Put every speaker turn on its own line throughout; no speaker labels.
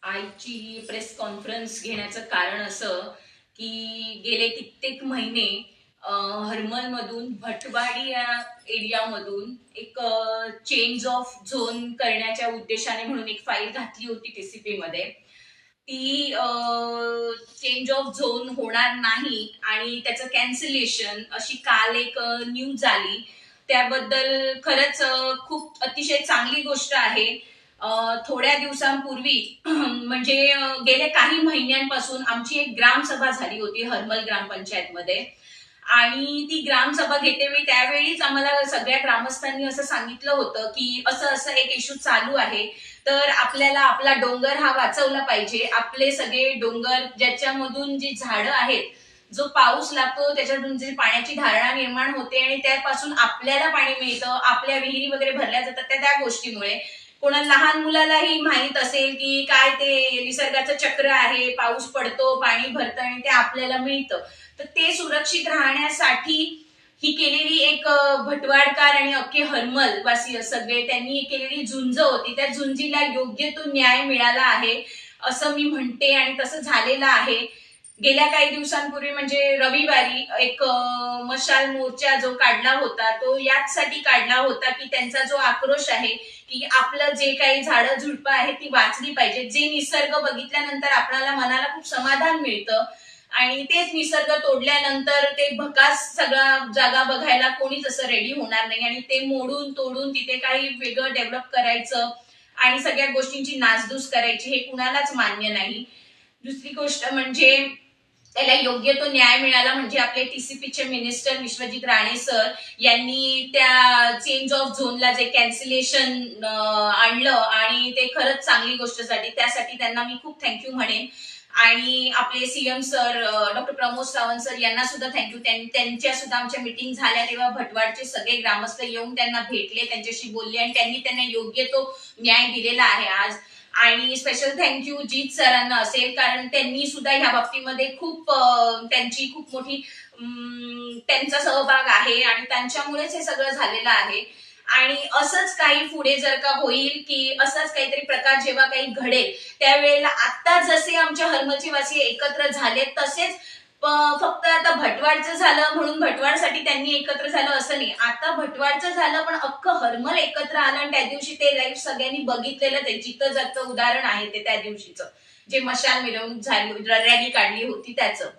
आजची ही press conference घेण्याचं कारण असं की गेले कित्येक महिने हरमलमधून भटवाडी या एरियामधून एक चेंज ऑफ झोन करण्याच्या उद्देशाने म्हणून एक फाईल घातली होती टीसीपी मध्ये. ती चेंज ऑफ झोन होणार नाही आणि त्याचं कॅन्सलेशन अशी काल एक न्यूज आली. त्याबद्दल खरंच खूप अतिशय चांगली गोष्ट आहे. थोड्या दिवसांपूर्वी म्हणजे गेल्या काही महिन्यांपासून आमची एक ग्रामसभा झाली होती हरमल ग्रामपंचायतमध्ये आणि ती ग्रामसभा घेतेवेळी त्यावेळीच आम्हाला सगळ्या ग्रामस्थांनी असं सांगितलं होतं की असं असं एक इश्यू चालू आहे, तर आपल्याला आपला डोंगर हा वाचवला पाहिजे. आपले सगळे डोंगर ज्याच्यामधून जी झाडं आहेत, जो पाऊस लागतो त्याच्यातून जी पाण्याची धारणा निर्माण होते आणि त्यापासून आपल्याला पाणी मिळतं, आपल्या विहिरी वगैरे भरल्या जातात त्या त्या गोष्टीमुळे. कोणा लहान मुलालाही माहीत असेल की काय ते निसर्गाचं चक्र आहे, पाऊस पडतो, पाणी भरतं आणि ते आपल्याला मिळतं. तर ते सुरक्षित राहण्यासाठी ही केलेली एक भटवाडकार आणि अख्खे हरमल वासी सगळे त्यांनी केलेली झुंज होती. त्या झुंजीला योग्य तो न्याय मिळाला आहे असं मी म्हणते आणि तसं झालेलं आहे. गेल्या काही दिवसांपूर्वी म्हणजे रविवारी एक मशाल मोर्चा जो काढला होता तो याचसाठी काढला होता की त्यांचा जो आक्रोश आहे की आपलं जे काही झाडं झुडपं आहेत ती वाचली पाहिजे. जे निसर्ग बघितल्यानंतर आपल्याला मनाला खूप समाधान मिळतं आणि तेच निसर्ग तोडल्यानंतर ते भकास सगळा जागा बघायला कोणीच असं रेडी होणार नाही आणि ते मोडून तोडून तिथे काही वेगळं डेव्हलप करायचं आणि सगळ्या गोष्टींची नासधूस करायची हे कुणालाच मान्य नाही. दुसरी गोष्ट म्हणजे त्याला योग्य तो न्याय मिळाला म्हणजे आपले टीसीपीचे मिनिस्टर विश्वजित राणे सर यांनी त्या चेंज ऑफ झोनला जे कॅन्सलेशन आणलं आणि ते खरंच चांगली गोष्ट झाली, त्यासाठी त्यांना मी खूप thank you म्हणेन. आणि आपले CM sir doctor Pramod Sawant sir यांना सुद्धा thank you. त्यांच्या सुद्धा आमच्या मिटिंग झाल्या तेव्हा भटवाडचे सगळे ग्रामस्थ येऊन त्यांना भेटले, त्यांच्याशी बोलले आणि त्यांनी त्यांना योग्य तो न्याय दिलेला आहे आज. आणि स्पेशल thank you जीत सरांना असेल कारण त्यांनी सुद्धा ह्या बाबतीमध्ये खूप त्यांची खूप मोठी त्यांचा सहभाग आहे आणि त्यांच्यामुळेच हे सगळं झालेलं आहे. आणि असंच काही पुढे जर का होईल की असाच काहीतरी प्रकार जेव्हा काही घडेल त्यावेळेला आता जसे आमच्या हरमलचे वासी एकत्र झाले तसेच फक्त आता भटवाडचं झालं म्हणून भटवाडसाठी त्यांनी एकत्र झालं असं नाही. आता भटवाडचं झालं पण अख्खं हरमल एकत्र आलं आणि त्या दिवशी ते लाईव्ह सगळ्यांनी बघितलेलं, ते जिथं जातं उदाहरण आहे ते त्या दिवशीचं जे मशाल मिरवणूक झाली, रॅली काढली होती त्याचं.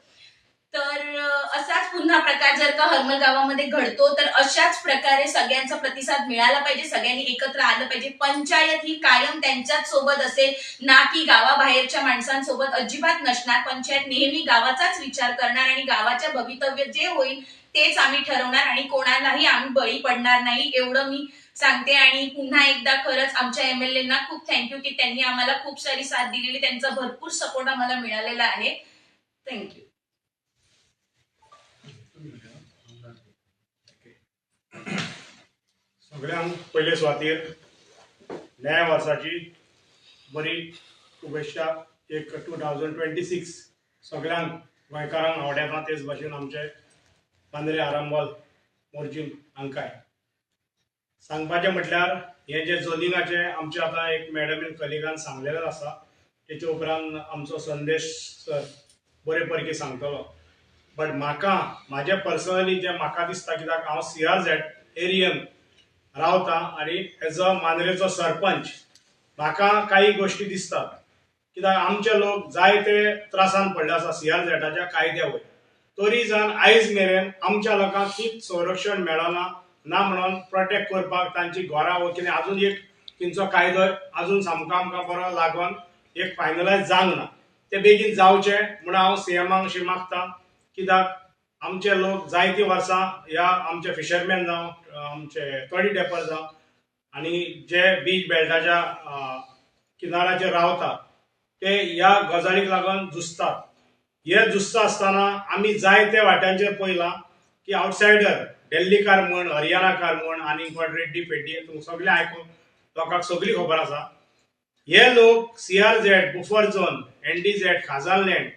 तर असाच पुन्हा प्रकार जर का हरमल गावामध्ये घडतो तर अशाच प्रकारे सगळ्यांचा प्रतिसाद मिळाला पाहिजे, सगळ्यांनी एकत्र आलं पाहिजे. पंचायत ही कायम त्यांच्याच सोबत असेल ना की गावाबाहेरच्या माणसांसोबत अजिबात नसणार. पंचायत नेहमी गावाचाच विचार करणार आणि गावाच्या भवितव्य जे होईल तेच आम्ही ठरवणार आणि कोणालाही आम्ही बळी पडणार नाही एवढं मी सांगते. आणि पुन्हा एकदा खरंच आमच्या एमएलएना खूप thank you की त्यांनी आम्हाला खूप सारी साथ दिलेली, त्यांचा भरपूर सपोर्ट आम्हाला मिळालेला आहे. Thank you.
सगळ्यांक पयले सुवातेर नव्या वर्साची बरी शुभेच्छा. एक 2026 सगळ्यांक गोंयकारांक आवडता तेच भाशेन आमचे मांद्रे आरांबोल मोरजीम हांकाय सांगपाचें म्हटल्यार हें जें झोनिंगाचें आमचें आतां एक मॅडमीन कलिगान सांगलेलें आसा, तेच्या उपरांत आमचो संदेश सर बरे परकी सांगतलो. बट म्हाका म्हाजें पर्सनली जें म्हाका दिसता कित्याक हांव CRZ एरियन रावता आनी एज अ मांद्रेचो सरपंच म्हाका काही गोश्टी दिसतात कित्याक आमचे लोक जायते त्रासान पडले आसा CRZाच्या कायद्या वयर. तरी जावन आयज मेरेन आमच्या लोकांक तीच संरक्षण मेळना ना म्हणून प्रोटेक्ट करपाक तांची घरां वो कितें अजून एक तेंचो कायदो अजून सामको आमकां बरो लागून एक फायनलायज जावंक ना, ते बेगीन जावचें म्हूण हांव CMांक अशें मागता. कित्याक आमचे लोक जायतीं वर्सां ह्या आमचे फिशरमॅन जावं आमचे तडी डेपर जावं आनी जे बीच बेल्टाच्या किनाराचेर रावतात ते ह्या गजालीक लागून झुजतात. हे झुजता आसतना आमी जायते वाट्यांचेर पळयलां की आवटसायडर दिल्लीकार म्हण, हरियाणाकार म्हण आनी कोण रेड्डी पेड्डी तुमकां सगळें आयकून लोकांक सगळी खबर आसा. हे लोक CRZ, buffer zone, NDZ, खाजन लँड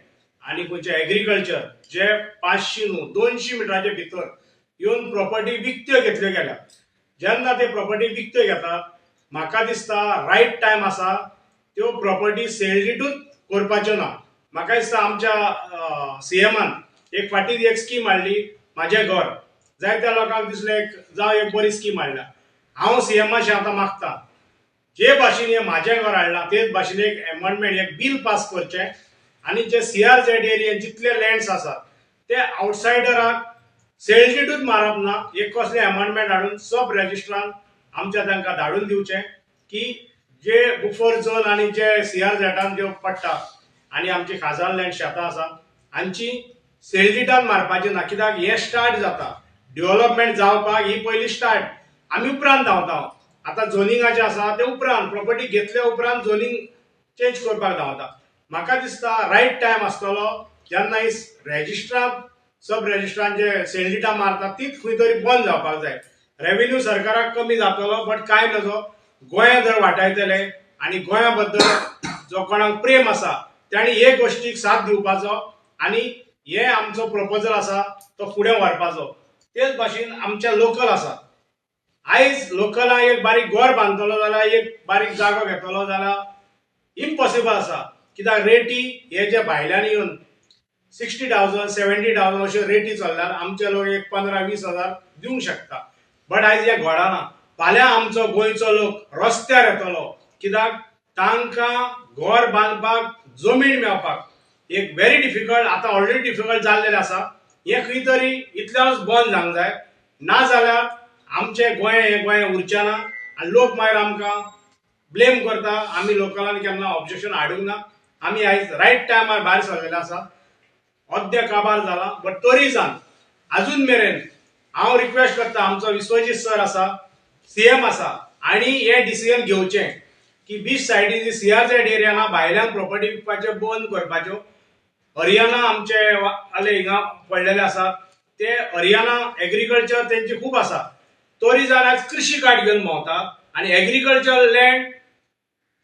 आनी खंयचे एग्रीकल्चर जे 500 न्हू 200 मिटराचे भितर येवन प्रॉपर्टी विकत्यो घेतल्यो गेल्या. जेन्ना ते प्रॉपर्टी विकत्यो घेतात म्हाका दिसता रायट टायम आसा त्यो प्रॉपर्टी सेल डिटूच करपाच्यो ना. म्हाका दिसता आमच्या सीएमान एक फाटीं एक स्कीम हाडली, म्हाजें घर. जायत्या लोकांक दिसलें एक जावं एक बरी स्कीम हाडल्या. हांव सीएमाशी आतां मागता, जे भाशेन हें म्हाजें घर हाडलां तेच भाशेन एक एमेंडमेंट, एक बील पास करचें आनी जे सीआरझेड एरियेन जितले लँड्स आसात ते आवटसायडराक सेल डिटूच मारप ना. एक कसलें एमेंडमेंट हाडून सब रेजिस्ट्रान आमच्या तांकां धाडून दिवचें की जे बुफर झोन आनी जे सीआरझेडान ज्यो पडटा आनी आमची खाजन लँड शेतां आसा हांची सेल डिटान मारपाची ना. कित्याक हें स्टार्ट जाता डेव्हलपमेंट जावपाक, ही पयली स्टार्ट, आमी उपरांत धांवता. आतां झोनिंगाचें आसा ते उपरांत प्रॉपर्टी घेतल्या उपरांत झोनिंग चेंज करपाक धांवता. म्हाका दिसता रायट टायम आसतलो जेन्ना ही रेजिस्ट्रार सब रेजिस्ट्रान जे सेल डिटां मारता तीच खंय तरी बंद जावपाक जाय. रेवेन्यू सरकाराक कमी जातलो, बट कांय नजो, गोंया जर वाटायतले आनी गोंया बद्दल जो कोणाक प्रेम आसा ताणी हे गोश्टीक साथ दिवपाचो आनी हे आमचो प्रपोजल आसा तो फुडें व्हरपाचो. तेच भाशेन आमचे लोकल आसा, आयज लोकला एक बारीक घर बांदतलो जाल्यार, एक बारीक जागो घेतलो जाल्यार इम्पॉसिबल आसा. कित्याक रेटी हे जे भायल्यान येवन 60,000 70,000 अश्यो रेटी चल्ल्यात. आमचे लोक एक 15-20 हजार दिवंक शकता, बट आयज हें घडना. फाल्यां आमचो गोंयचो लोक रस्त्यार येतलो, कित्याक तांकां घर बांदपाक जमीन मेळपाक एक व्हेरी डिफिकल्ट, आतां ऑलरेडी डिफिकल्ट जाल्लेलें आसा. हें खंय तरी इतल्यानूच बंद जावंक जाय, ना जाल्यार आमचें गोंय हें गोंय उरचें ना आनी लोक मागीर आमकां ब्लेम करता. आमी लोकलान केन्ना ऑब्जेक्शन हाडूंक ना. आमी आयज रायट टायमार भायर सरलेले आसा. अर्दे काबार जाला, बट तरी जावन अजून मेरेन हांव रिक्वेस्ट करता, आमचो विश्वजीत सर आसा, सीएम आसा, आनी हें डिसिजन घेवचें की बीच सायडीन जी सीआरझेड एरिया ना, भायल्यान प्रॉपर्टी विकपाच्यो बंद करपाच्यो. हरियाणा आमचे आले हिंगा पडलेले आसा ते, हरियाणा एग्रीकल्चर तेंची खूब आसा, तरी जाल्यार आयज कृशी कार्ड घेवन भोंवता आनी एग्रीकल्चर लँड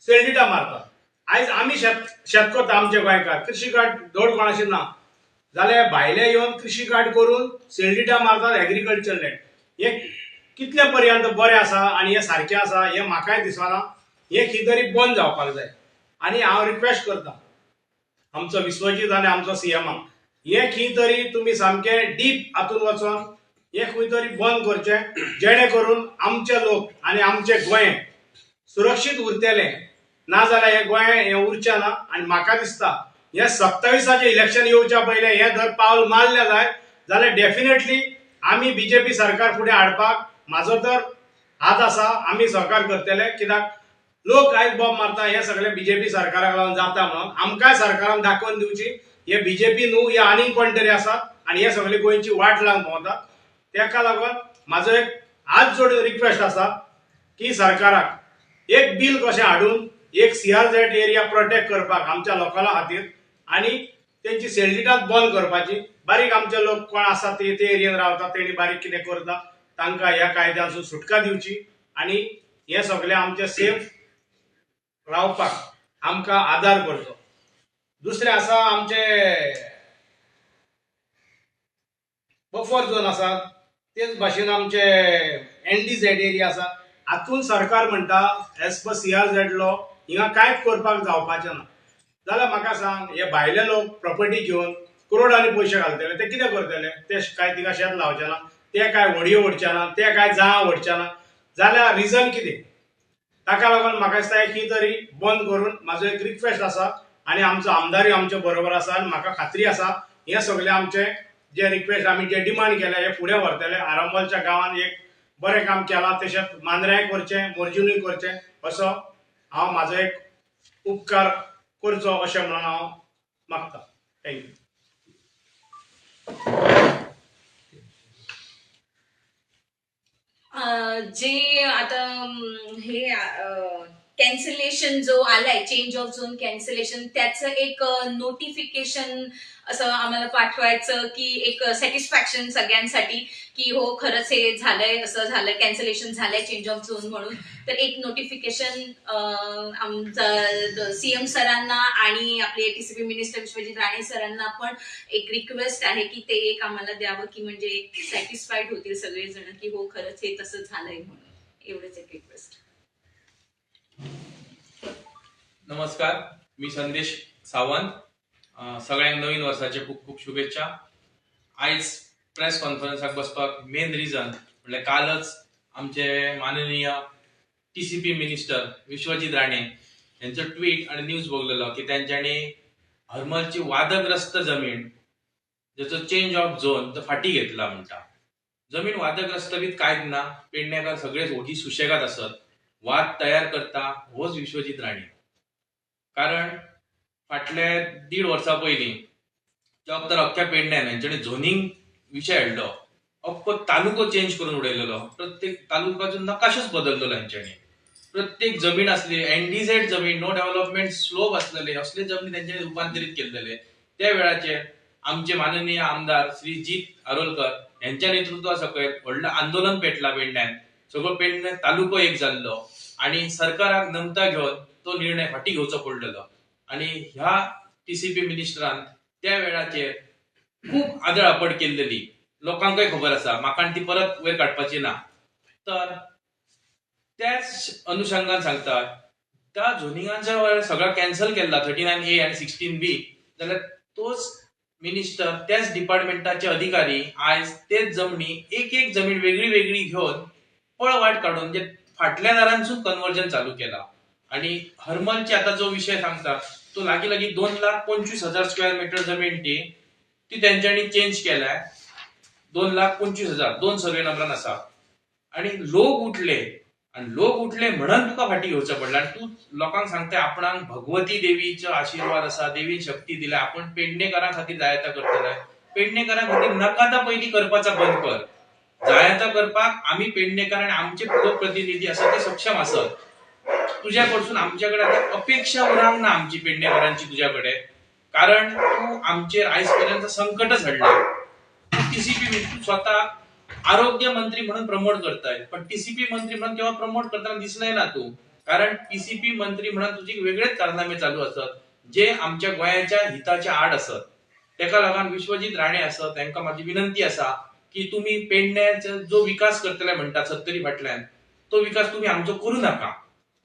सेल डिटा मारतात. आयज आमी शेत शेत करता, आमचे गोंयकार कृशी कार्ड धड कोणाशी ना, जाल्यार भायले येवन कृशी कार्ड करून सेल डिटा मारतात एग्रीकल्चर लँड. हें कितले पर्यंत बरें आसा आनी हें सारकें आसा हें म्हाकाय दिसना. हें खंय तरी बंद जावपाक जाय आनी हांव रिक्वेस्ट करता आमचो विश्वजीत आनी आमचो सीएमाक, हें खंय तरी तुमी सामकें डीप हातूंत वचोन हें खंय तरी बंद करचें, जेणे करून आमचे लोक आनी आमचें गोंय सुरक्षीत उरतलें. ना जाल्यार हें गोंय हें उरचें ना. आनी म्हाका दिसता हें 27आचें इलेक्शन येवच्या पयलें हें जर पावल मारलें जायत जाल्यार डेफिनेटली आमी बीजेपी सरकार फुडें हाडपाक म्हाजो तर हात आसा, आमी सहकार करतले. कित्याक लोक आयज बॉम्ब मारता हे सगळे बीजेपी सरकाराक लागून जाता म्हणून, आमकांय सरकारान दाखोवन दिवची हे बीजेपी न्हू, हे आनीक कोण तरी आसात आनी हे सगळे गोंयची वाट लावन भोंवतात. तेका लागून म्हाजो एक हात जोडून रिक्वेस्ट आसा की सरकाराक एक बील कशें हाडून एक सीआरझेड एरिया प्रोटेक्ट करपाक आमच्या लोकां खातीर आनी तेंची सेल डिटात बंद करपाची. बारीक आमचे लोक कोण आसा ते ते एरियेन रावता, तेणी बारीक कितें करता तांकां ह्या कायद्यान सुटका दिवची आनी हे सगळे आमचे सेफ रावपाक आमकां आदार करचो. दुसरें आसा आमचे बफर झोन आसा, तेच भाशेन आमचे एनडीझेड एरिया आसा. हातून सरकार म्हणटा एज पर सीआरझेड लॉ हिंगा कांयच करपाक जावपाचें ना. जाल्यार म्हाका सांग, हे भायले लोक प्रॉपर्टी घेवन करोडांनी पयशे घालतले, ते कितें करतले? ते काय तिका शेत लावचे ना, ते काय व्हडयो ओडचे ना, ते काय जां ओडचे ना, जाल्यार रिजन कितें? ताका लागून म्हाका दिसता ही तरी बंद करून म्हाजो एक रिक्वेस्ट आसा आनी आमचो आमदारूय आमचे बरोबर आसा आनी म्हाका खात्री आसा हे सगळे आमचे जे रिक्वेस्ट आमी जे डिमांड केल्या हे फुडें व्हरतले. आरंबोलच्या गांवान एक बरें काम केलां, तशेंच मांद्र्याय करचें, मोरजुनूय करचें, असो हांव म्हाजो एक उपकार करचो अशें म्हणून हांव मागता. Thank you.
जे आता हे कॅन्सलेशन जो आलाय, चेंज ऑफ झोन कॅन्सलेशन, त्याचं एक नोटिफिकेशन असं आम्हाला पाठवायचं की एक सॅटिस्फॅक्शन सगळ्यांसाठी की हो खरंच हे झालंय, असं झालं, कॅन्सलेशन झालंय चेंज ऑफ झोन म्हणून. तर एक नोटिफिकेशन आमचा सीएम सरांना आणि आपले टीसीपी मिनिस्टर विश्वजित राणे सरांना पण एक रिक्वेस्ट आहे की ते एक आम्हाला द्यावं की म्हणजे एक सॅटिस्फाईड होतील सगळेजण की हो खरंच हे तसं झालंय म्हणून. एवढंच एक रिक्वेस्ट.
नमस्कार, मी संदेश सावंत. सगळ्यांक नवीन वर्साचे खूब खूब शुभेच्छा. आयज प्रेस कॉन्फरन्साक बसपाक मेन रिजन म्हणल्यार कालच आमचे माननीय TCP minister Vishwajit Rane यांचो ट्वीट आणि न्यूज बघलेलो की त्यांच्यानी हरमलची वादग्रस्त जमीन ज्याचो चेंज ऑफ झोन तो फाटी घेतला म्हणटा. जमीन वादग्रस्त बी कांयच ना, पेडणेकार सगळेच ओगी सुशेगाद आसत. वाद तयार करता होच विश्वजीत राणे. कारण फाटले 1.5 वर्सां पयलीं जॉब तर अख्ख्या पेडण्यान हेंच्यांनी झोनींग विशय हाडलो, अख्खो तालुको चेंज करून उडयलेलो, प्रत्येक तालुकाचो नकाशोच बदललेलो हेंच्यांनी. प्रत्येक जमीन आसली एनडीझेड जमीन, नो डेव्हलपमेंट स्लोप आसलेले असले जमनी तेंच्यांनी रुपांतरीत केल्लेले. त्या वेळाचेर आमचे माननीय आमदार श्री जीत आरोलकर यांच्या नेतृत्वा सकयल व्हडलें आंदोलन पेटला पेडण्यान, सगळो पेडणे तालुको एक जाल्लो आनी सरकाराक नमता घेवन तो निर्णय फाटी घेवचो पडलेलो. आनी ह्या टीसीपी मिनिस्टरान त्या वेळाचेर खूब आदळआपड केल्लेली लोकांकय खबर आसा, म्हाका ती परत वयर काडपाची ना. तर त्याच अनुशंगान सांगता त्या झोनिंगाच्या वेळार सगळं कॅन्सल केल्ला 39A आनी 16B, जाल्यार तोच मिनिस्टर त्याच डिपार्टमेंटाचे अधिकारी आयज तेच जमनी एक एक जमीन वेगळी वेगळी घेवन पळवाट काडून जे फाटल्या दारांसून कन्वर्जन चालू केला. आणि हरमलची आता जो विषय सांगता तो लागीं लागीं 2,25,000 स्क्वेअर मिटर जमीन ती ती तेंच्यांनी चेंज केल्या. 2,25,000 दोन सर्वे नंबरान आसा. आणि लोक उठले आणि लोक उठले म्हणून तुका फाटी घेवचो पडला. आणि तू लोकांक सांगता आपणाक भगवती देवीचो आशिर्वाद आसा, देवीन शक्ती दिल्या, आपण पेडणेकारां खातीर जायता करतले. पेडणेकारां खातीर नाका ता पयलीं करपाचा बंद कर. जायता करपाक आमी पेडणेकार आनी आमचे लोकप्रतिनिधी आसा ते सक्षम आसत. तुज्या कडसून आमच्या कडेन आतां अपेक्षा उरांक ना आमची पेडणेकारांची तुज्या कडेन, कारण तूं आमचेर आयज पर्यंत संकटच हाडलां. टीसीपी तूं स्वताक आरोग्य मंत्री म्हणून प्रमोट करताय, पण टीसीपी मंत्री म्हणून केव्हा प्रमोट करताना दिसलंय ना तूं. कारण टीसीपी मंत्री म्हणून तुजी वेगळेच कारनामे चालू आसत जे आमच्या गोंयाच्या हिताच्या आड आसत. तेका लागून विश्वजीत राणे आसत तांकां म्हाजी विनंती आसा की तुमी पेडण्याचो जो विकास करतले म्हणटा सत्तरी फाटल्यान तो विकास तुमी आमचो करूं नाका.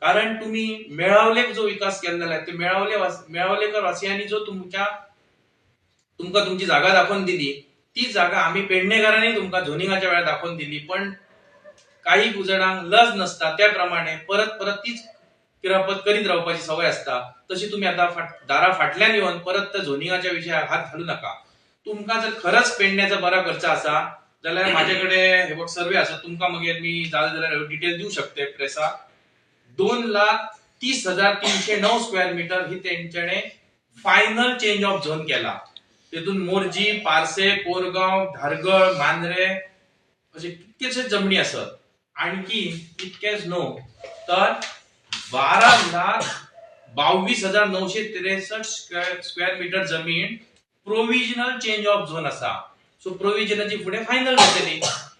कारण तुमी मेळावलेक जो विकास केल्लो ते मेळावलेकर वासियांनी जो तुमकां तुमची जागा दाखोवन दिली ती जागा आमी पेडणेकारांनी तुमकां झोनिंगाच्या वेळार दाखोवन दिली. पण काही जाणांक लज नसता त्या प्रमाणे परत परत तीच किरापत करीत रावपाची सवय आसता. तशी तुमी आतां दारा फाटल्यान येवन परत त्या झोनिंगाच्या विशयाक हात घालू नाका. तुमकां जर खरंच पेडण्याचो बरो खर्च आसा जाल्यार म्हाजे कडेन हे बघ सर्वे आसा, तुमकां मागीर मी जाय जाल्यार डिटेल दिवं शकते प्रेसाक. 2,30,309 स्क्वेअर मिटर ही तेंच्यानी फायनल चेंज ऑफ झोन केला. तेतून मोरजी, पार्से, कोरगांव, धारगळ, मांद्रे अशे कितकेशे जमनी आसत. आणखी इतकेच न्हू तर 12,22,963 स्क्वेअर मिटर जमीन प्रोविजनल चेंज ऑफ झोन आसा. सो प्रोविजनाची फुडें फायनल जातली.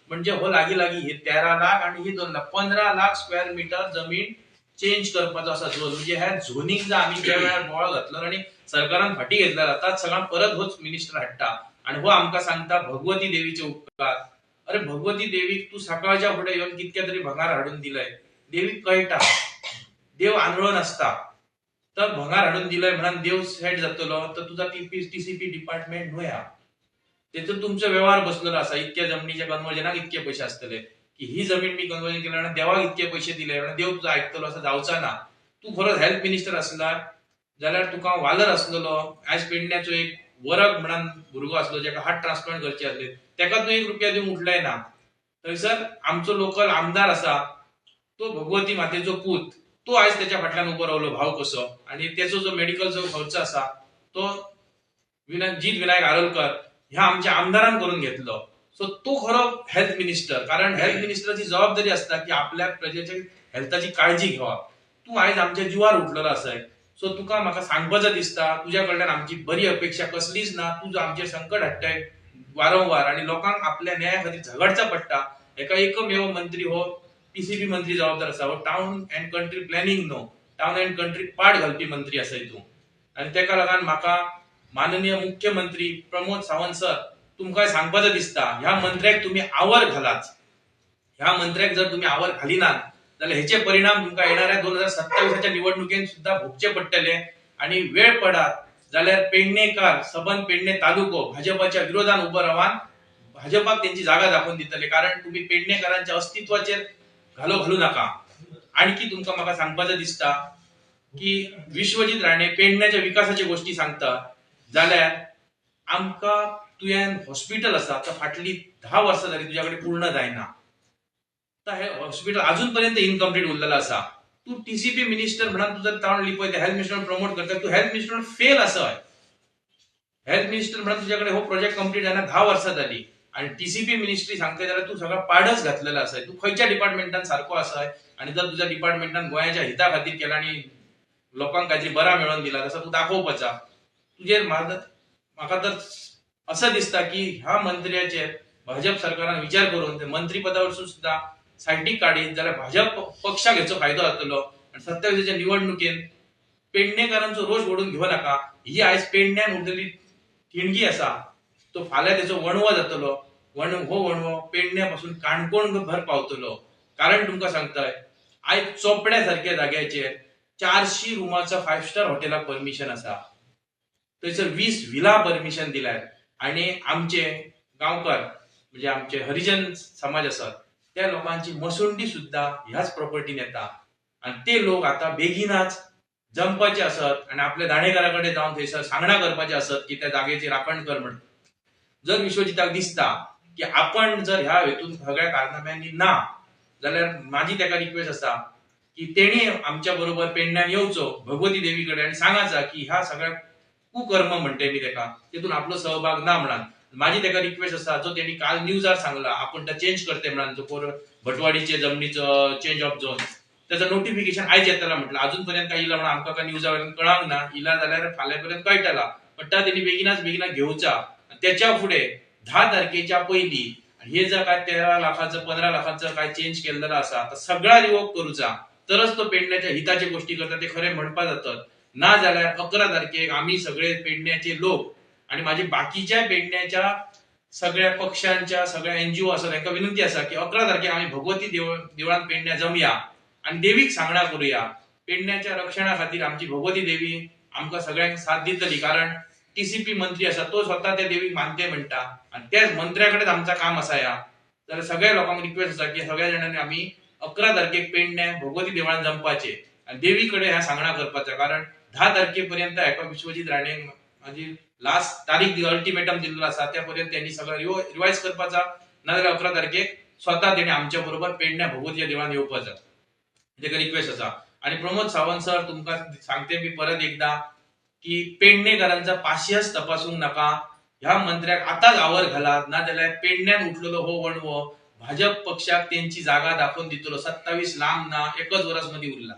म्हणजे हो लागीं लागीं हे 13 लाख आनी ही 2 लाख 15 लाख स्क्वेअर मिटर जमीन चेंज करपाचो आसा झोन. म्हणजे ह्या झोनींग जर आमी ज्या वेळार बोवाळ घातलो आनी सरकारान फाटी घेतला आतां सगळ्यांक परत होच मिनिस्टर हाडटा आनी हो आमकां सांगता भगवती देवीचे उपकार. अरे भगवती देवीक तूं सकाळच्या फुडें येवन कितक्या तरी भंगार हाडून दिलय. देवीक कळटा, देव आंधळो नासता. तर भंगार हाडून दिलय म्हणून देव सेट जातलो तर तुजा टीसीपी डिपार्टमेंट न्हय हा. तेतून तुमचो वेव्हार बसलेलो आसा. इतक्या जमनीच्या कन्वर्जनाक इतके पयशे आसतले की ही जमीन मी कन्वर्जन केल्या म्हणून देवाक इतके पयशे दिले म्हणून देव तुजो आयकतलो असो जावचा ना. तूं खरोच हेल्थ मिनिस्टर आसला जाल्यार तुका वालर आसलेलो, आयज पेडण्याचो एक वरग म्हणून भुरगो आसलो जेका हार्ट ट्रान्सप्लांट करचे आसले तेका तूं 1 रुपया दिवन उठलय ना. थंयसर आमचो लोकल आमदार आसा तो भगवती मातेचो पूत, तो आयज तेच्या फाटल्यान उबो रावलो भाव कसो. आनी तेचो जो मेडिकल जो खर्च आसा तो जीत विनायक आरोलकर ह्या आमच्या आमदारान करून घेतलो. सो तो खरो हेल्थ मिनिस्टर. कारण हेल्थ मिनिस्टराची जबाबदारी आसता की आपल्या प्रजेच्या हेल्थाची काळजी घेवप. तूं आयज आमच्या जिवार उठलेलो आसाय. सो तुका म्हाका सांगपाचें दिसता तुज्या कडल्यान आमची बरी अपेक्षा कसलीच ना. तूं जो आमचेर संकट हाडटाय वारंवार आनी लोकांक आपल्या न्याया खातीर झगडचा पडटा हेका एकमेव मंत्री हो टीसीपी मंत्री जबाबदार आसा. हो टावन अँड कंट्री प्लॅनिंग न्हू, टावन अँड कंट्री पाड घालपी मंत्री आसा तूं. आनी तेका लागून म्हाका माननीय मुख्यमंत्री प्रमोद सावंत सर तुमकां सांगपाचें दिसता ह्या मंत्र्याक तुमी our घालात. ह्या मंत्र्याक जर तुमी our घालिनात जाल्यार हेचे परिणाम तुमकां येणाऱ्या 2027च्या निवडणुकेन सुद्धा भोगचे पडटले. आणि वेळ पडात जाल्यार पेडणेकार, सबंद पेडणे तालुको भाजपाच्या विरोधान उबो रावन भाजपाक तेंची जागा दाखोवन दितले. कारण तुम्ही पेडणेकारांच्या अस्तित्वाचेर घालो घालू नाका. आणखी तुमकां म्हाका सांगपाचें दिसता की विश्वजीत राणे पेडण्याच्या विकासाच्या गोष्टी सांगता जाल्यार आमकां तुयेन हॉस्पिटल आसा तर फाटली 10 वर्सां जाली तुज्या कडेन पूर्ण जायना. आतां हे हॉस्पिटल अजून पर्यंत इनकम्प्लीट उरलेलं आसा. तूं टीसीपी मिनिस्टर म्हणून तुजो ताण लिपयता, हेल्थ मिनिस्टर प्रमोट करता, तूं हेल्थ मिनिस्टर फेल आसा. हेल्थ मिनिस्टर म्हणून तुज्या कडेन हो प्रोजेक्ट कंप्लीट जायना, 10 वर्सां जाली. आणि टीसीपी मिनिस्ट्री सांगता जाल्यार तूं सगळो पाडच घातलेलो आसा. तूं खंयच्या डिपार्टमेंटान सारको आसा आणि जर तुज्या डिपार्टमेंटान गोंयाच्या हिता खातीर केला आणि लोकांक कांयतरी बरा मेळोवन दिला तसो तूं दाखोवपाचा. तुजेर म्हाका तर असं दिसता की ह्या मंत्र्याचेर भाजप सरकारान विचार करून ते मंत्रीपदावरसून सुद्धा सायटीक काडीत जाल्यार भाजप पक्षाक हेचो फायदो जातलो. आनी 27च्या निवडणुकेन पेडणेकारांचो रोष ओडून घेवं नाका. ही आयज पेडण्यान उरलेली ठिणगी आसा तो फाल्यां तेचो वणवो जातलो. हो वणवो पेडण्या पासून काणकोण भर पावतलो. कारण तुमकां सांगताय, आयज चोपड्या सारक्या जाग्याचेर 400 रुमाचो 5 स्टार हॉटेलाक परमिशन आसा. थंयसर 20 विला परमिशन दिल्यात. आनी आमचे गांवकार म्हणजे आमचे हरिजन समाज आसात त्या लोकांची मसुंडी सुद्दां ह्याच प्रॉपर्टीन येता. आनी ते लोक आतां बेगिनाच जमपाचे आसत आनी आपल्या दाणेकारा कडेन जावन थंयसर सांगणा करपाचे आसत की त्या जागेची राखण कर म्हण. जर विश्वजिताक दिसता की आपण जर ह्या हेतून सगळ्या कारनाम्यांनी ना जाल्यार माझी ताका रिक्वेस्ट आसा की तेणी आमच्या बरोबर पेडण्यान येवचो भगवती देवी कडेन आनी सांगाचा की ह्या सगळ्या कुकर्म म्हणटे मी तेका तितून आपलो सहभाग ना म्हणान. माझी तेका रिक्वेस्ट आसा, जो तेणी काल न्यूजार सांगला आपण तो चेंज करते म्हणान, जो पोर भटवाडीचे जमनीचो चेंज ऑफ झोन त्याचं नोटिफिकेशन आयज येतला म्हटलं, अजून पर्यंत काय इला म्हणून आमकां काय न्यूजा वयल्यान कळांक ना. इला जाल्यार फाल्यां पर्यंत कळटला, पण ता तेणी बेगिनाच बेगिना घेवचा. त्याच्या फुडें 10 तारखेच्या पयलीं हे जर काय 13 लाखाचं 15 लाखाचं काय चेंज केलेलं आसा तर सगळा रिवोक करूचा, तरच तो पेडण्याच्या हिताचे गोष्टी करता ते खरे म्हणपा जातात. ना जाल्यार 11 तारखेक आमी सगळे पेडण्याचे लोक आणि माझे बाकीच्या पेडण्याच्या सगळ्या पक्षांच्या सगळ्या एनजीओ आसा तांकां विनंती आसा की 11 तारखेक आमी भगवती देवळान पेडण्या जमया आणि देवीक सांगणा करूया. पेडण्याच्या रक्षणा खातीर आमची भगवती देवी आमकां सगळ्यांक साथ दितली. कारण टीसीपी मंत्री आसा तो स्वता त्या देवीक मानते म्हणटा आणि त्याच मंत्र्या कडेन आमचा काम आसा. ह्या जाल्यार सगळ्या लोकांक रिक्वेस्ट आसा की सगळ्या जाणांनी आमी 11 तारखेक पेडण्या भगवती देवळान जमपाचे आणि देवी कडेन ह्या सांगणा करपाचा. कारण 10 तारखेपर्यंत एका विश्वजीत राणे माझी लास्ट तारीख अल्टिमेटम दिलेलो आसा त्या पर्यंत त्यांनी सगळं रिवायज करपाचा. नाजाल्यार 11 तारखेक स्वता तेणी आमच्या बरोबर पेडण्या भगवतीच्या देवळान येवपाचा, तेका रिक्वेस्ट आसा. आणि प्रमोद सावंत सर तुमकां सांगते मी परत एकदा की पेडणेकारांचा पाशियस तपासूंक नाका. ह्या मंत्र्याक आतांच आवर घालात, ना जाल्यार पेडण्यान उठलेलो हो वणवो भाजप पक्षाक तेंची जागा दाखोवन दितलो. 27 लांब ना, एकच वरस मदीं उरला.